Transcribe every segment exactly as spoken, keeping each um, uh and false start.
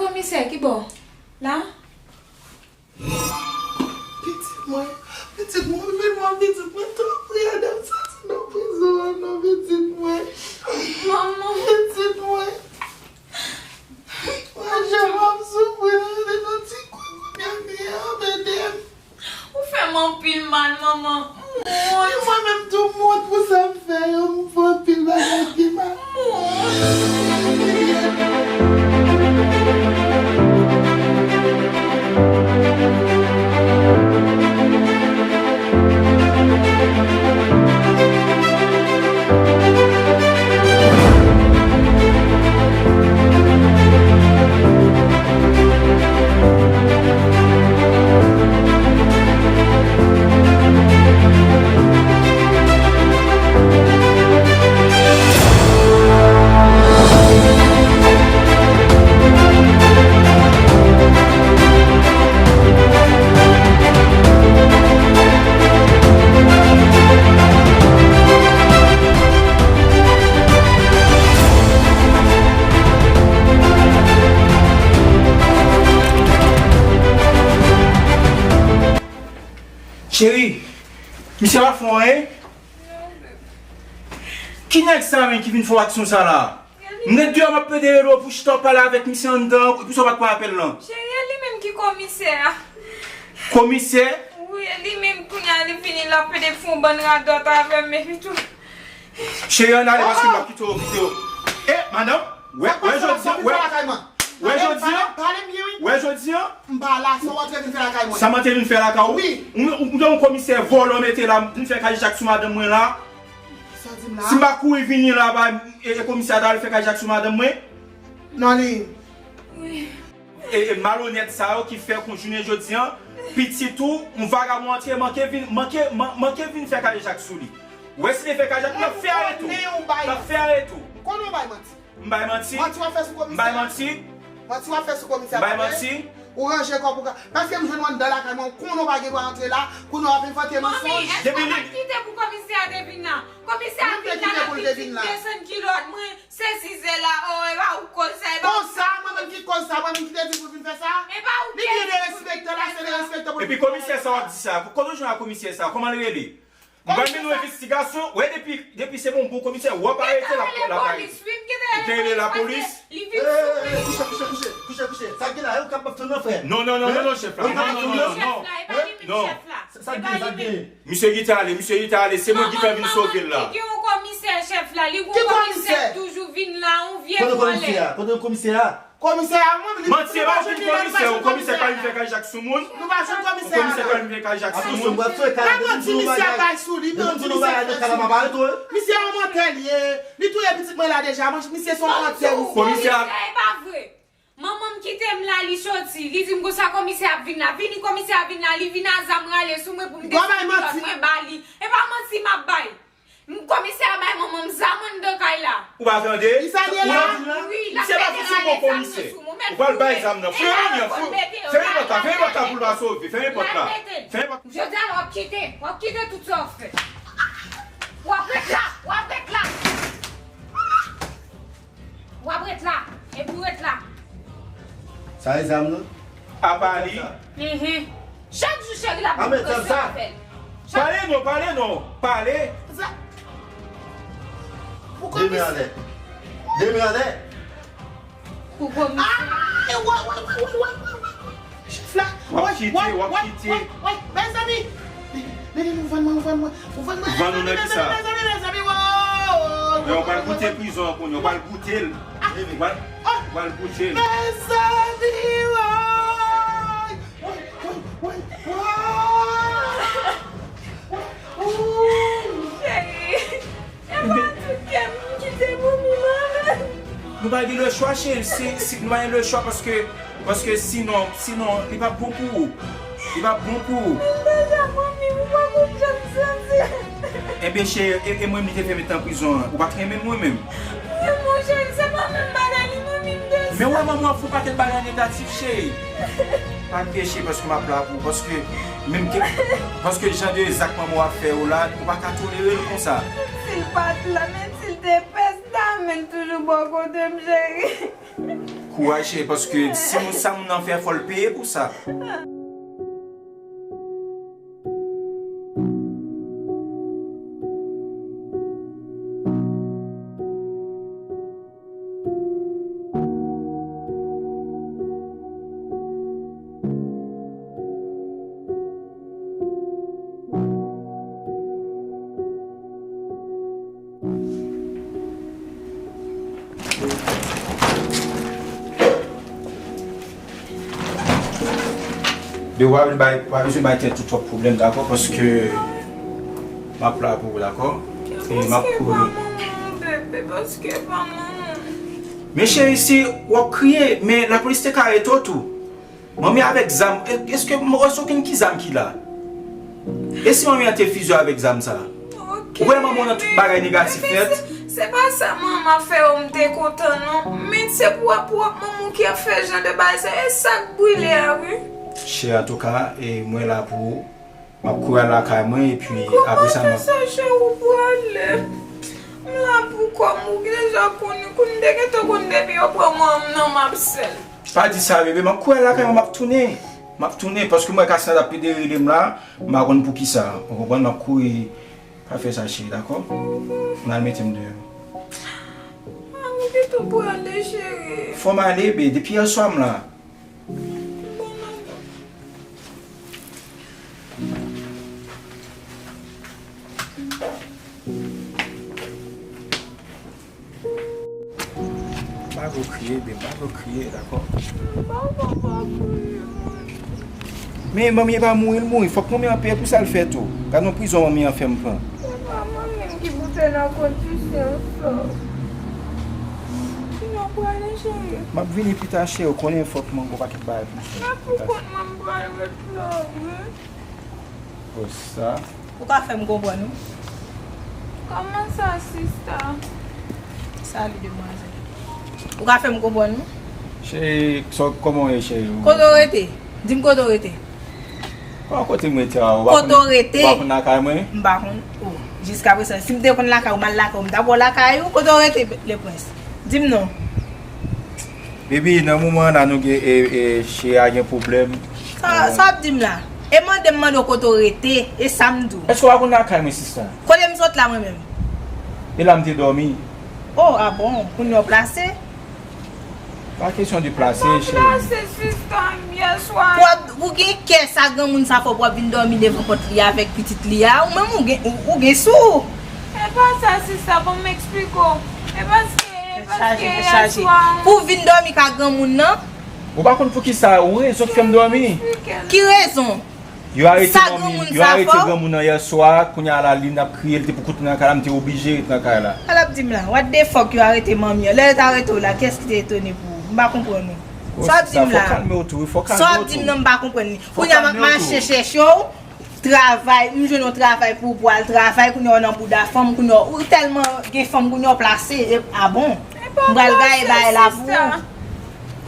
Komisè, ki bò? La? Pitit mwen, pitit mwen, vin wè pitit mwen, tanpri, Adam, soti nan prizon an, non, pitit mwen. Manman. Pitit mwen. Mwen, jan m ap soufri, nan ti kwen kounye a, ede m. Ou fè m anpil mal, manman. M wont. E mwen menm tou, m wont pou sa m fè yo, m fè anpil bagay ki mal. M wont. Cheri, misye pa fè w anyen? Ki nèg sa menm ki vin fè w aksyon sa la? M ret deyò, m ap plede rele w pou chita w pale avèk misye anndan, epi sa w pa t pran apèl lan. Cheri, e li menm ki komisè a. Komisè? Wi, e li menm kounye a, li vini, l ap plede fè yon bann radòt avè m, epi tou. Cheri, ann ale, paske m p ap kite w, kite w. E, madanm, wè, wè jodi an, wè, wè jodi an, wè jodi an. M pa la, sa w antre vin fè lakay mwen? Sa m antre vin fè lakay ou? Wi. Ou, ou, ou, yon komisè vòlò mete la, vin fè kajak sou madanm mwen la. Sa w di m la? Si m pa kouri vini la, ba, e, e komisè a ta al fè kajak sou madanm mwen? Non, li. Wi. E, e malonèt sa yo ki fè kon jounen jodi an, pitit ou, yon vagabon antre, manke vin, manke, man-, manke vin fè kajak sou li. Wè si te fè kajak, l ap fè ale tou. L ap fè ale tou. M konnen w bay manti. M bay manti? Manti w ap fè sou komisè a? M bay manti? Manti w ap fè sou komisè a? M bay manti? Ou ranje kò pou ka. Paske m jwenn w anndan lakay mwen, ou konnen w pa gen dwa antre la, kounye a w ap envante mansonj. Manmi, èske w pa t kite pou komisè a te vin la? Komisè a vin la, l ap vin desann kilòt mwen, se sizè la, o, e pa ou k koz sa, e pa ou. Konsa, mwen menm ki koz sa, mwen menm ki te di pou l vin fè sa? E pa ou ki te di pou l vin fè sa. Li byen derespektan, l ase derespektan pou l vin fè sa. Epi komisè sa w ap di sa, kote w jwenn ak komisè sa, kòman l rele? M pral mennen yon envestigasyon. Wè, depi, depi se bon, bon komisè, w ap arete l ap lakay. Ou te rele lapolis? Li vin sou mwen. Kouche, kouche, kouche, kouche, kouche. Sa k gen la, e ou k ap tann nan, frè? Non, non, non, non, non, chèf la. Non, non, non, non, non. Chèf la, e pa li menm chèf la. Sa k gen, sa k gen? Misye gentan ale, misye gentan ale. Se mwen ki fè vin sove l la. Ki gen yon komisè, chèf la. Li gen yon komisè ki toujou vin la, yon vye vòlè. Kote komisè a? Kote komisè a? Komisè a, mwen, li, manti, e pa ou ki komisè, ou komisè pa vin fè kajak sou moun. Nou pa jwenn komisè a. Komisè pa vin fè kajak sou moun. Pa manti, misye ap bay sou li, manti, misye ap fè sou li. Misye yon mantè li ye. Li touye pitit mwen la deja, misye se yon mantè, misye. Komisè a. Komisè, e pa vre. Manman m kite m la, li soti. Li di m konsa komisè ap vin la. Vini komisè ap vin la, li vin a zam rale sou mwen pou m desann kilòt mwen ba li. E pa manti m ap bay. M komisè a bay manman m zam anndan kay la. Ou pa tande? Li sa l ye la? Wi, l ap mete rale zam nan sou mwen. Ou pral bay zam nan. Fèmen pòt la, fèmen pòt la pou l pa sove. Fèmen pòt la. Fèmen pòt la. Jodi a la, w ap kite, w ap kite tout sa w ap fè. W ap ret la, w ap ret la. W ap ret la, epi w ret la. Sa e zam nan? Apa li? Mhm. Chak jou cheri l ap di m fè l. Pale non, pale non, pale. Sa. Pou komisè. De men anlè. De men anlè. Pou komisè. Ay, wè, wè, wè. Chèf la. W ap kite, w ap kite. Mezanmi. Mezanmi, ou vann mwen, ou vann mwen, ou vann mwen. Vann ou nan ki sa? Mezanmi, mezanmi, mezanmi, wo. Men w pral goute prizon an kounye, w pral goute l. Ou pral, ou pral goute l. Mezanmi, wo. Woy, woy, woy, woy. Cheri. E pa tout kè m kite pou mi mwen menm. Nou pa gen lechwa, cheri. Si, si, nou pa gen lechwa paske, paske sinon, sinon, li p ap bon pou ou. Li p ap bon pou ou. Men deja, manmi, ou pa konn jan m santi. Ebyen, cheri, e, e mwen, m te fè met nan prizon an. Ou pa t renmen m, mwen menm. Men, monchè, se pa menm bagay li, manmi, m te. Men, wè, manman, w ap fè yon pakèt bagay negatif, cheri. Pa peche paske m ap la pou ou, paske menm ke, paske jan de zak manman w ap fè yo la, ou pa ka tolere l konsa. Menm si l pa t la, menm si l te pès la, men l toujou bò kote m, cheri. Kouraj, cheri, paske si moun sa moun nan fè, fò l peye pou sa. Bebe, w pa vin bay, w pa bezwen bay tèt ou twòp pwoblèm, dakò? Paske m ap la pou ou, dakò? E m ap kouri. Paske pa manman, bebe, paske pa manman. Men cheri, si w ap kriye, men lapolis te ka arete w tou. Manmi avèk zam, e, èske, èske w konn ki zam ki la? E si manmi an te fize w avèk zam sa? Ou wè manman w nan tout bagay negatif nèt. Se, se pa sa manman fè yo m te kontan non. Men se pou pwòp manman w ki ap fè jan de bagay sa. E sa k brile a wi. Chè, antouka, e mwen la pou ou. M ap kouri al lakay mwen epi apre sa m ap. Kòman fè sa chè ou prale? M la pou kòm ou deja konnen, konnen m te gentan konn depi yo pran mwen nan m ap sèl. Pa di sa bebe, m ap kouri al lakay mwen, m ap tounen. M ap tounen paske m wè Kasnat ap pede rele m la. M pa konn poukisa, ou konprann, m ap kouri. Pa fè sa cheri, dakò? M al mete m deyò. Ah, ou gentan prale, cheri. Fò m ale, be, depi yè swa m la. Bon, non, non. Pa vle w kriye, bebe, pa vle w kriye, dakò? Papa, pa kriye, man. Men manmi an pa mouri, l mouri. Fòk manmi an peye pou sa l fè tou. Gad yon prizon manmi an fè m pran. Se pa manmi m ki pou te nan kondisyon sa. Sinon, w prale, cheri? M ap vini pita, cheri. Ou konnen fòk m gen yon pakèt bagay pou m fè. Men poukont mwen m pral ret la, wi. Konsa. Ou ka fè m konprann, wi. Kòman sa, sista? Salut, demwazèl. Ou ka fè m konprann, wi? Cheri, sa, kòman w ye, cheri? Kote w rete? Di m kote w rete. Kòman kote m rete a? Kote w rete? Ou pa konn lakay mwen? M pa konn. Oh, jiskaprezan, si m te konn lakay ou, m al lakay ou, m t ap wè w lakay ou. Kote w rete, Lepwens? Di m non. Baby, nan moman an la nou gen, e, e, cheri a gen pwoblèm. Sa, sa w ap di m la? E mande m mande w kote w rete, e sa m di w. Èske w pa konn lakay mwen, sista? Kote m sot la mwen menm? E la m te dòmi. Oh, ah bon? Kounye a w plase? Pa kesyon de plase, cheri. Plase, sista, yè swa. Pou w ap, ou gen kè sa granmoun sa fè w pou w ap vin dòmi devan pòt li avèk pitit li a? Ou menm ou gen, ou, ou gen sou ou. E pa sa, sista, ban m eksplike w. E paske, e paske yè swa. Pou w vin dòmi ka granmoun nan? Ou pa konn poukisa, ou rezon ki fè m dòmi. Ki rezon? Yo arete manmi, yo arete granmoun nan yè swa, kounye a la li n ap kriye, li te pou koute nan kay la, m te oblije ret nan kay la. Sa l ap di m la? What the fuck yo arete manmi an? Lè yo t arete w la, kiyès ki te etone pou ou? M pa konprann ou. Sa w ap di m la? Fò w kalme w tou, wi, fò w kalme w tou. Sa w ap di m nan m pa konprann li. Kounye a m ap mache chèche w, travay, m jwenn yon travay pou ou, pou w al travay, kounye a w nan bouda fanm, kounye a w tèlman gen fanm, kounye a w plase, e, ah bon? M pral gaye bagay la pou ou.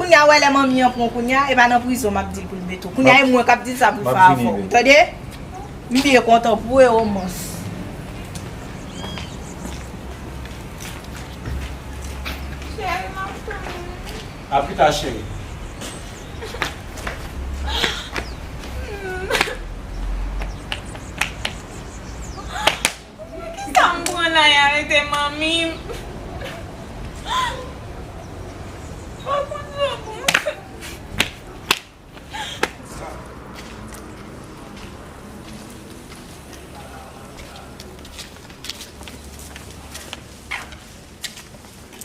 Kounye a, wè lè manmi an pran kounye a, e pa nan prizon m ap di l pou l mete w. Kounye a, e mwen k ap di l sa pou l fè avè w. Tande? M byen kontan pou ou e romans. Cheri, m ap tann ou. A pita, cheri. Kisa m pran la, y arete manmi m? Pa konn sa pou m fè.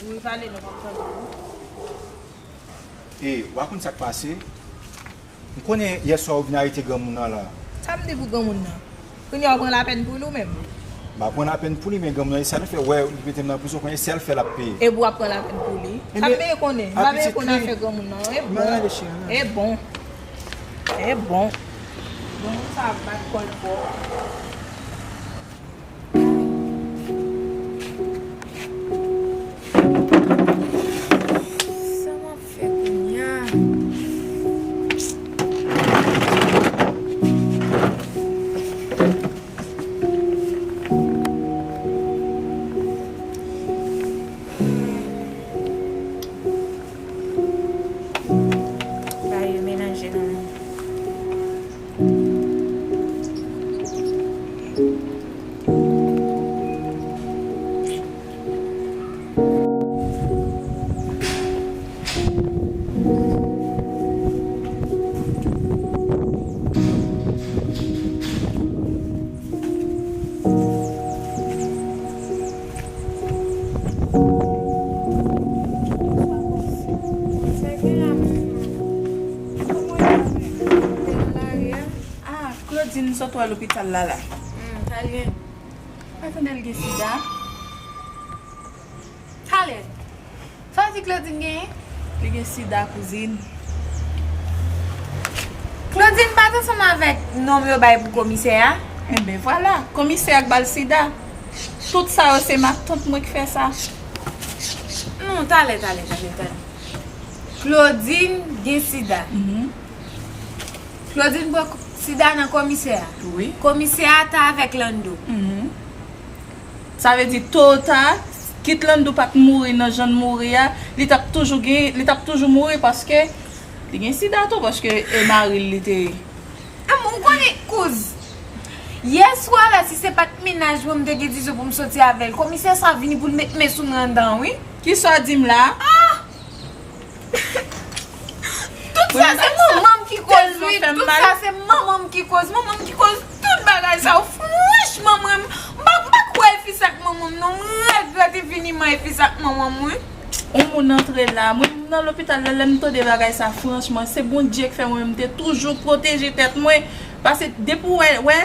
Wi, pale non, m ap tande w. E, w pa konn sa k pase? M konnen yè swa ou vin arete granmoun nan la. Sa m di pou granmoun nan? Kounye a w pran lapèn pou li w menm? M pa pran lapèn pou li, men granmoun nan, e sa l fè, wè, li mete m nan prizon, kounye a, e sa l fè l ap peye. E pou w ap pran lapèn pou li? Sa m bezwen konnen? M pa bezwen konn afè granmoun nan. E bon. E bon. E bon. Granmoun sa ap bat kò l fò. Sa m ap fè kounye a? Claudine sot wè lopital la la. Hmm, sa l gen? Pa tande l gen sida. Talè. Sa w di Claudine genyen? Li gen sida, kouzin. Claudine pa t ansanm avèk nonm yo bay pou komisè a? Enben, vwala. Komisè a k ba l sida. Tout sa yo se matant mwen k fè sa. Non, talè, talè, talè, talè. Claudine gen sida. Mhm. Claudine pran sida nan komisè a. Wi. Komisè a ta avèk Lando. Mhm. Sa vle di, to ou ta, kit Lando pa t mouri nan jan l mouri a, li t ap toujou gen, li t ap toujou mouri paske li gen sida tou, paske e mari l li te ye. Ah, ou konnen, kouz. Yè swa la, si se pa t mennaj mwen, m te gen dizon pou m soti avè l. Komisè sa vini pou l met men sou mwen anndan, wi. Kisa w di m la? Ah! Tout sa se manman m ki koz, wi. Tout sa se manman m ki koz. Manman m ki koz tout bagay sa yo. Franchman, mwen, m pa, m pa kwè e fi sa ak manman m, non. M regrèt infiniman e fi sa ak manman m, wi. Yon moun antre la. Mwen, m nan lopital la, lè m tande bagay sa, franchman, se Bondye k fè mwen, m te toujou pwoteje tèt mwen. Paske depi w wè, wè,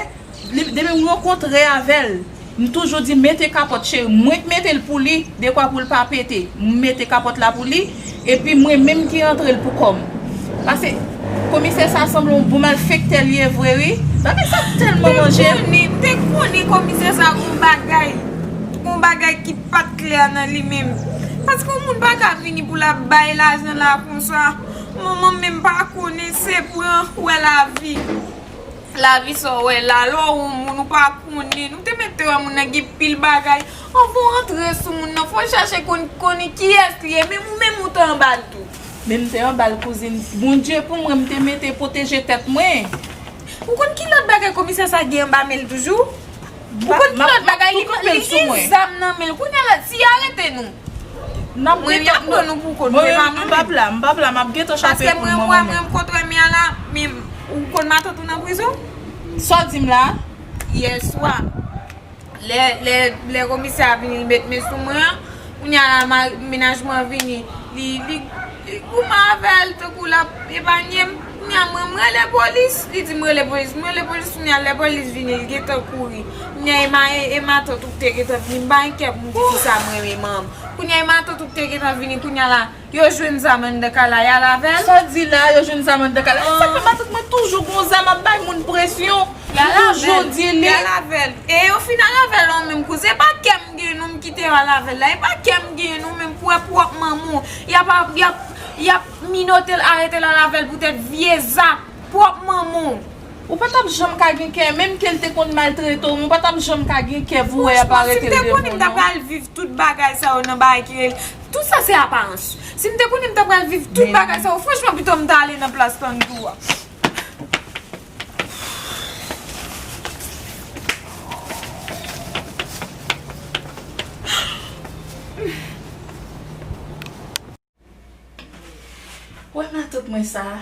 li, depi m rankontre avè l, m toujou di, "Mete kapòt, cheri." Mwen k mete l pou li, dekwa pou l pa pete. M mete kapòt la pou li, epi mwen menm ki antre l pou kò m. Paske komisè sa sanble yon bon malfektè li ye vre, wi. Bagay sa tèlman manje m. Te konnen, te konnen komisè sa gon bagay. Gon bagay ki pa t klè nan li menm. Paske yon moun pa ka vini pou l ap bay lajan la konsa. Manman m menm pa konnen, se pran wè lavi. Lavi sa w wè la, lè w wè yon moun ou pa konnen, nou te mete wè moun nan gen pil bagay. Anvan w antre sou moun nan, fò w chache konn, konnen kiyès li ye, menm ou menm ou te anba l tou. Men m te anba l, kouzin. Bondye pou mwen, m te mete pwoteje tèt mwen. Ou konn ki lòt bagay komisè sa gen anba men l toujou? Ou konn ki lòt bagay li, li gen zam nan men l. Kounye a la, si y arete nou, n ap, mwen, y ap pran nou pou kont, mwen, m p ap la, m p ap la, m ap gentan chape pou mwen, mwen menm. Paske mwen, mwen, mwen kontre m a la, men ou konn matant ou nan prizon? Sa w di m la? Yè swa, lè, lè, lè komisè a vini, li met men sou mwen an, kounye a la, ma-, mennaj mwen vini, li, li, li goumen avè l, tankou l ap epanye m. Kounye a, mwen, m rele polis, li di m rele polis, m rele polis, kounye a, lè polis vini, li gentan kouri. Kounye a, e ma-, e, e matant ou k te gentan vini, m pa gen kè pou m di fi sa m renmen manman m. Kounye a, e matant ou k te gentan vini, kounye a la, yo jwenn zam anndan kay la, y al avè l. Sa w di la, yo jwenn zam anndan kay la? Sa fè matant mwen toujou gon zam ap bay moun presyon. Y al avè l. Toujou di li. Y al avè l. E yo fin al avè l an menm kou. Se pa kè m gen non m kite yo al avè l la. E pa kè m gen non, men pou wè pwòp manman w. Y ap, y ap, y ap minote l, arete l al avè l poutèt vye zak pwòp manman w. Ou pa t ap janm ka gen kè, menm ke l te konn maltrete w, men w pa t ap janm ka gen kè pou wè y ap arete l devan w, non. Franchman, si m te konnen m ta pral viv tout bagay sa yo nan bagay ki rele, tout sa se aparans. Si m te konnen m ta pral viv tout bagay sa yo, franchman, pito m ta ale nan plas Lando a. Wè matant mwen sa a,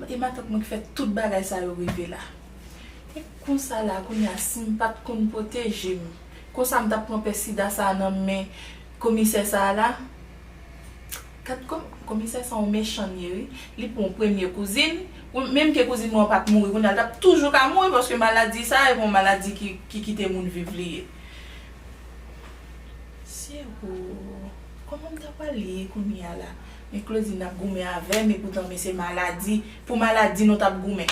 e matant mwen ki fè tout bagay sa yo rive la. E konsa la, kounye a, si m pa t konn pwoteje m, konsa m t ap pran pè sida sa a nan men komisè sa a la. Gad kòm komisè sa a yon mechan li ye, wi. Li pran yon premye kouzin, ou menm ke kouzin mwen an pa t mouri, kounye a l t ap toujou ka mouri paske maladi sa a, e pa yon maladi ki, ki kite moun viv li ye. Sye o, kòman m ta pral ye kounye a la? Men Claudine ap goumen avè m, epoutan men se maladi, pou maladi nou t ap goumen.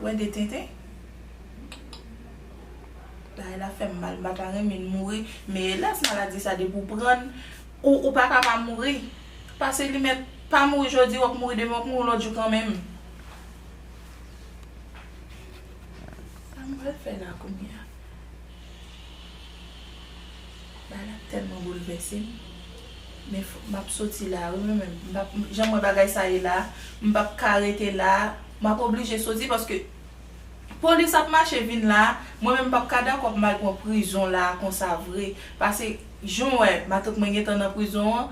Wè de tenten. Bagay la fè m mal, m pa ta renmen l mouri, men elas maladi sa depi w pran l, ou, ou pa ka pa mouri. Pase li mèt pa mouri jodi, w ap mouri demen, w ap mouri lòt jou kanmenm. Sa m pral fè la kounye a? Bagay la tèlman boulvèse m. Men fò, m ap soti la, wi, mwen menm. M p ap, jan m wè bagay sa ye la, m p ap ka rete la. M ap oblije soti paske polis ap mache vin la. Mwen menm, m p ap ka dakò pou m al pran prizon la konsa vre. Paske, jan w wè, matant mwen gentan nan prizon an,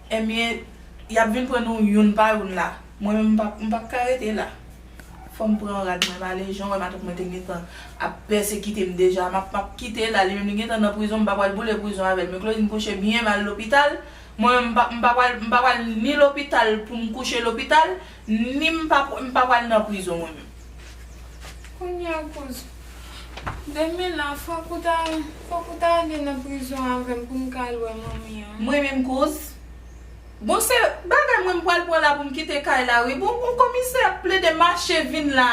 ebyen, y ap vin pran nou youn pa youn la. Mwen menm, m p ap, m p ap ka rete la. Fò m pran rad mwen m ale, jan w wè matant mwen te gentan ap pèsekite m deja, m ap, m ap kite la, li menm li gentan nan prizon, m pa pral boule prizon avè l. Men Claudine kouche byen mal lopital, mwen menm m pa, m pa pral, m pa pral ni lopital pou m kouche lopital, ni m pa, m pa pral nan prizon mwen menm. Kounye a, kouz, demen la, fòk ou ta, fòk ou ta ale nan prizon avè m pou m ka al wè manmi an. Mwen menm, kouz? Bon, se bagay mwen m pral pran la pou m kite kay la, wi. Bon, yon komisè ap plede mache vin la.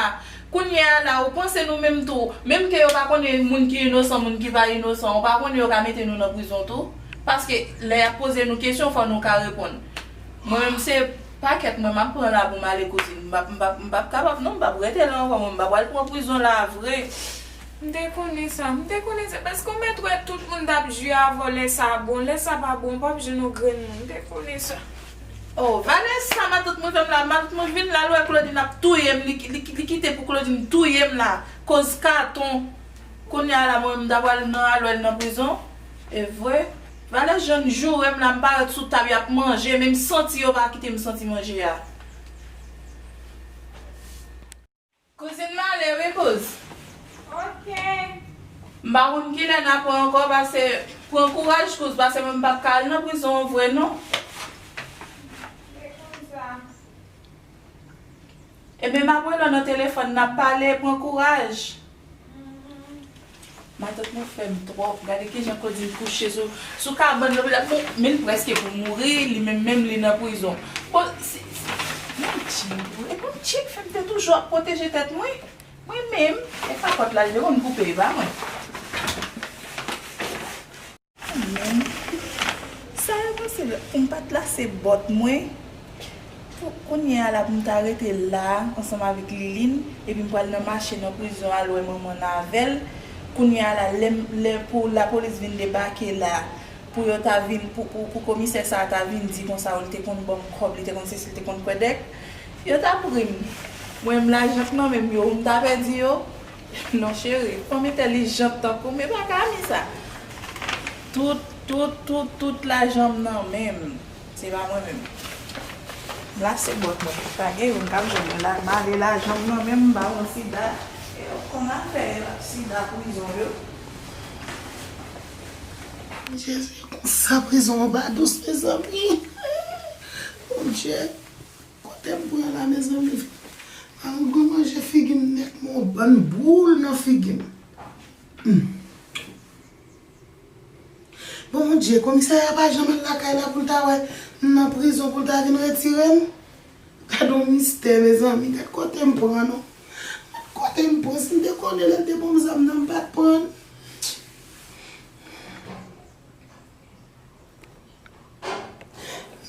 Kounye a la, ou panse nou menm tou, menm ke yo pa konnen moun ki inosan, moun ki pa inosan, ou pa konnen yo ka mete nou nan prizon tou? Paske lè y ap poze nou kesyon, fò nou ka reponn. Mwen menm, se pakèt mwen m ap pran la pou m ale, kouzin. M p ap, m p ap, m p ap kapab, non, m p ap rete la ankò, mwen, m pa pral pran prizon la vre. M te konnen sa, m te konnen sa, paske w mèt wè tout moun t ap jwe avè w lè sa bon, lè sa pa bon, w p ap jwenn yon grenn moun, m te konnen sa. Oh, Vanessa, matant mwen fè m la, matant mwen vin la, l wè Claudine ap touye m, li, li, li kite pou Claudine touye m la, koz katon. Kounye a la, mwen, m ta pral nan, al wè l nan prizon. E vre, Vanessa jwenn joure m la, m parèt sou tab, y ap manje, men m santi yo pa kite m santi manje a. Kouzin m ale wi, kouz. Ok. M pa konn kilè n a pran ankò, pase pran kouraj, kouz, pase mwen m p ap ka al nan prizon an vre, non. Se konsa. Ebyen, m ap rele w nan telefòn, n ap pale, pran kouraj. Mhm. Matant mwen fè m twòp. Gade kijan Claudine kouche sou, sou kabann lopital. Bon, men l prèske pou mouri, li menm, menm li nan prizon. Bon, se, se, Bondye, e Bondye k fè m te toujou ap pwoteje tèt mwen. Mwen menm, e kapòt la, li te konn koupe, e pa mwen. Mwen menm, sa yo panse pou m pa t lase bòt mwen. Pou kounye a la, pou m ta rete la ansanm avèk Liline, epi m pral nan mache nan prizon al wè manman n avè l. Kounye a la, lè, lè pou lapolis vin debake la, pou yo ta vin, pou, pou, pou komisè sa a ta vin di konsa, ou li te konn ban m kòb, li te konn sesi, li te konn kwèdèk, yo ta pri m. Mwen menm, lajan k nan men m yo, ou m ta pèdi yo. Non, cheri, fanm entèlijant tankou m, e pa ka mi sa. Tout, tout, tout, tout lajan m nan men m. Se pa mwen menm. M lase bòt mwen. Pa gen youn k ap jwenn mwen la. M ale lajan m nan men m, m pa pran sida. E yo konn afè sida prizon yo. Jezi, konsa prizon an pa dous, mezanmi. Bondye. Kote m pran la, mezanmi? Madanm grann manje figi m nèt, men yon bann boul nan figi m. Hmm. Bondye, komisè a pa janm al lakay la pou l ta wè m nan prizon, pou l ta vin retire m? Gad yon mistè, mezanmi, gad kote m pran non. Gad kote m pran, si m te konnen lè l te ban m zam nan, m pa t pran l.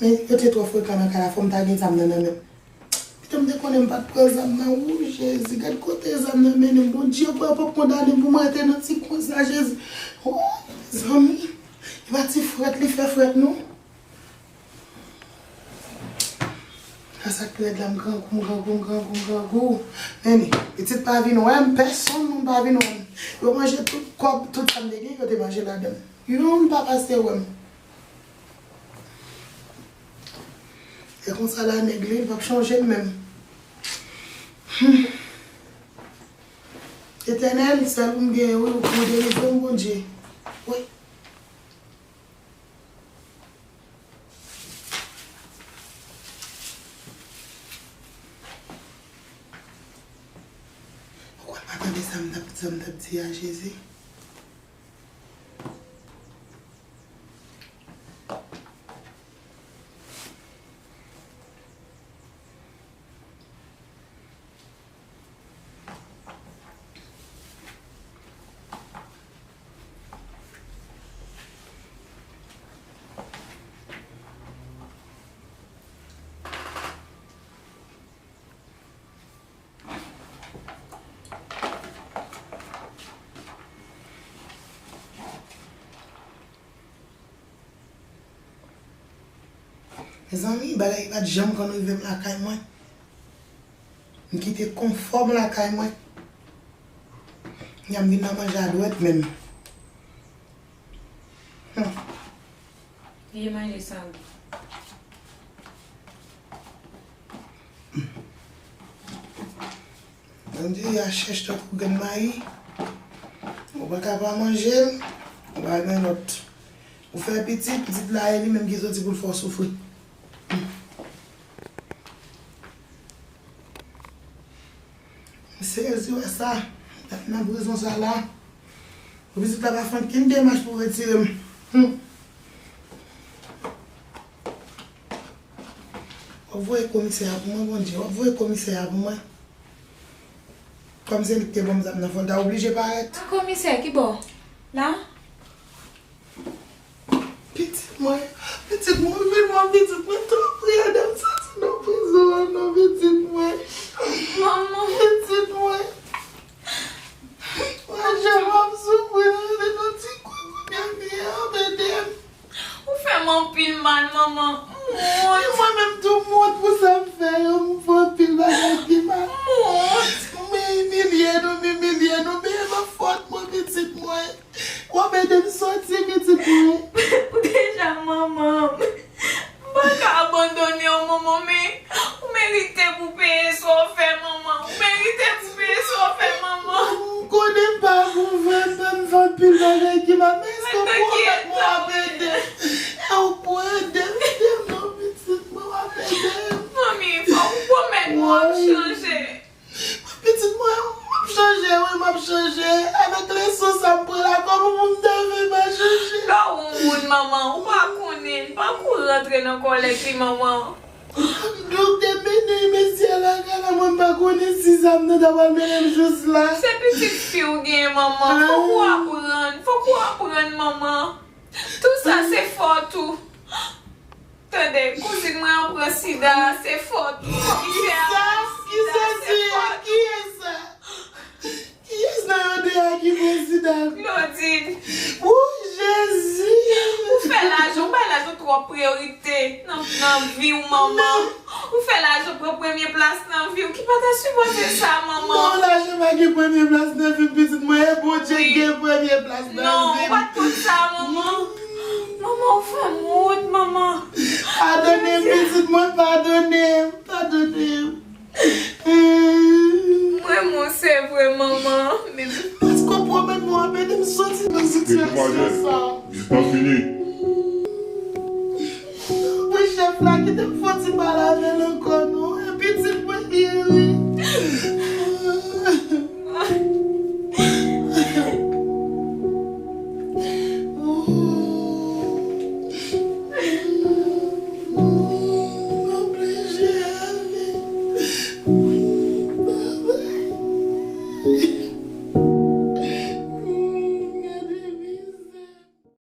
Men yo te twò frekan nan kay la, fò m ta gen zam nan nan men m. Pito m te konnen m pa t pran zam nan, wou, Jezi, gad kote zam nan mennen m, Bondye, ou kwè yo p ap kondane m pou m rete nan ti kwen sa, Jezi. Oh, mezanmi, e pa ti frèt li fè frèt, non. Sa, sa k pi rèd la, m grangou, m grangou, m grangou, m grangou. Men, pitit pa vin wè m, pèsonn moun pa vin wè m. Yo manje tout kòb, tout sa m te gen, yo te manje ladan l. Youn pa pase wè m. E konsa la nèg li, li p ap chanje m menm. Hmm. Etènèl, sèl ou m genyen, wi, ou pou delivre m, Bondye. Wi. Ou kwè m pa tande sa m t ap, sa m t ap di a, Jezi? Mezanmi, bagay pa t janm konn rive m lakay mwen. M kite konfò m lakay mwen. Kounya m vin nan manje a dwèt menm. Hmm. Vye manje sa wi. Bondye, y a chèch tankou grenn mayi. Ou pa ka pa manje l, ou pa gen lòt. Ou fè pitit, pitit la e li menm ki soti pou l fè w soufri. M sezi wè sa. Nan prizon sa la. Pou pitit la pa fè ankenn demach pou retire m. Hmm. W ap voye komisè a pou mwen, Bondye. W ap voye komisè a pou mwen. Kòm se li ki te ban m zam nan, fò l ta oblije parèt. A komisè, ki bò? La? Pitit mwen, pitit mwen, vin wè pitit mwen, tanpri, ede m soti nan prizon an, non, pitit mwen. Manman. Pitit mwen. Mwen, jan m ap soufri, nan ti kwen kounye a, ede m. Ou fè m anpil mal, manman. M wont. E mwen menm tou, m wont pou sa m fè yo, m fè anpil bagay ki mal. M wont. M imilye nou, m imilye nou, men e pa fòt mwen, pitit mwen. W ap ede m soti, pitit mwen. Ou deja manman m. M pa ka abandone w, manman, men ou merite pou peye sa w fè, manman. Ou merite pou peye sa w fè, manman. M konnen m pa bon vre, m fè anpil bagay ki mal, men èske w pwomèt mwen w ap ede m? E w pou ede m, ede m non, pitit mwen, w ap ede m. Manmi, fòk ou pwomèt mwen w ap chanje. Pitit mwen, m ap chanje, wi, m ap chanje. Avèk leson sa m pran la, kòman pou m ta fè pa chanje? Lè w yon moun, manman, ou pa konnen, pa kou rantre nan kòlèt li, manman. Donk, te mennen mesye a lakay la, mwen m pa konnen si zam nan ta pral mennen m jis la. Se pitit fi w gen, manman. Fòk ou aprann, fòk ou aprann, manman. Tout sa se fòt ou. Tande, kouzin mwen an pran sida, se fòt ou. Komisè a pran sida, se fòt ou. Kiyès sa? Kiyès nan yo de a ki pran sida? Claudine. Wouy, Jezi! Ou fè lajan, ou bay lajan twòp priyorite nan, nan vi w, manman. Ou fè lajan pran premye plas nan vi w, ki pa ta sipòte sa, manman. Non, lajan pa gen premye plas nan vi m, pitit mwen. E Bondye ki gen premye plas nan vi m. Non, ou pa t konn sa, manman. Manman, ou fè m wont, manman. Padone m, pitit mwen, padone m, padone m. Mwen, mwen, se vre, manman. Men èske w pwomèt mwen w ap ede m soti nan sitiyasyon sa? Pitit mwen, vizit mwen fini.